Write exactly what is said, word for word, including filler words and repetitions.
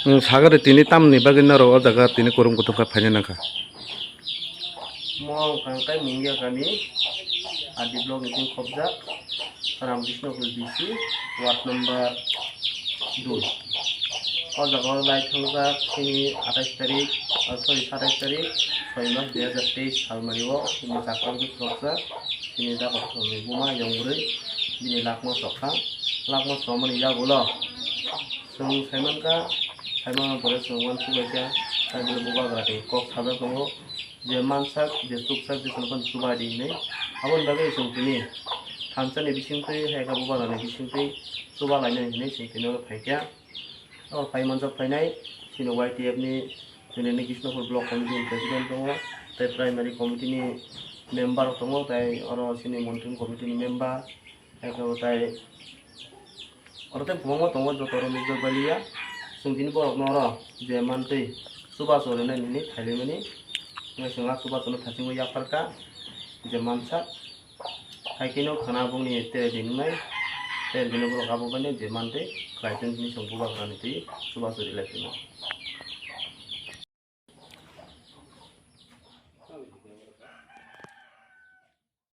Nwng sagari tini tamni bagwi norok o jaga tini kwrwng kuthuk khe phaina nangkha. Mo wngkha khe Mungia kami, R D block ni simi khobjak, Ramkrishnopur B C, ward number dui. O jaga o lai thangjak chini atais tarik, ah, sorry, satais tarik, soi mas dui hajar teis salmari o chini chakrak duk khoroksa, chini jaga ni buma yong bwrwi, bini lakma sokha, lakma somani yagulo. Chwng saimankha, saimano pore chwng uansuk bai kha, tai bini bubagra ni kok sajak tongo, je mansak, je chuksak, je chwng phano chuba di hinwi. Aboni bagwi chwng tini thansa ni bisingtwi, hai khe bubagra ni bisingtwi chuba lainai hinwi chwng tini oro phai kha. Oro phai manjak phainai chini Y T F ni, chini Krishnapur block committee ni president tongo, tei primary committee ni member tongo, tei oro chini monitoring committee ni member, hai khe tai oro tei kwbangma tongo, joto oro nukjak baliya. Chwng tini borokno oro je mantwi chubachu rwnai hinwi phailaimani, wngkha chwng a chubachuno thachingwi yapharkha je mansa. Hai kheno khana bongni tere di wngnai, tere dino borok abo baino je mantwi khlai tong tini chwng bubagrani twi chubachu rwlai phino.